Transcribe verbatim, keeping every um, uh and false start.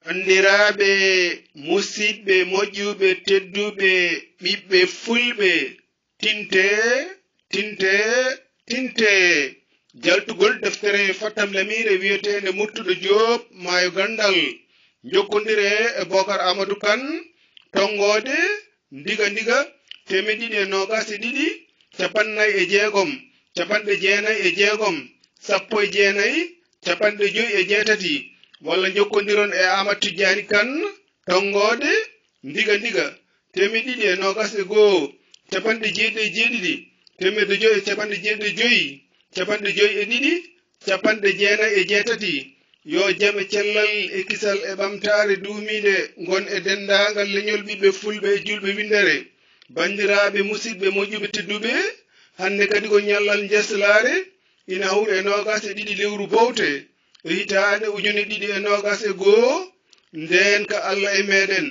Banndiraaɓe, musidɓe moƴƴuɓe, tedduɓe, ɓiɓɓe fulɓe, tinte, tinte, tinte. Jaltugol deftere Fattam Lamiire wiyeteende Murtuɗo Joob, Maayo Ganndal. Njokkondire e Bookar Aamadu Kan, tonngoode, Ndiga Ndiga, teemeɗɗe ɗiɗi e noogaas e ɗiɗi, cappanɗe nayi e jeegom, cappanɗe jeenayi e jeegom, sappo e jeenayi, cappanɗe joy e jeetati, walla njokkondiron e Aamadu Tijjaani Kan, tonngoode, Ndiga Ndiga, teemeɗɗe ɗiɗi e noogaas e goo, cappanɗe jeeɗiɗi e jeeɗiɗi, teemedde joy e cappanɗe jeeɗiɗi e joy, cappanɗe joy e ɗiɗi, cappanɗe jeenayi e jeetati. Yo jam e cellal e kisal e ɓamtaare duumiinde ngon e denndaangal leñol ɓiɓɓe fulɓe e juulɓe winndere. Banndiraaɓe, musidɓe moƴƴuɓe tedduɓe, hannde kadi ko ñallal njeslaare, ina hawri e noogaas e ɗiɗi lewru bowte, e hitaande ujune ɗiɗi e noogaas e goo, ndeenka Alla e meeɗen.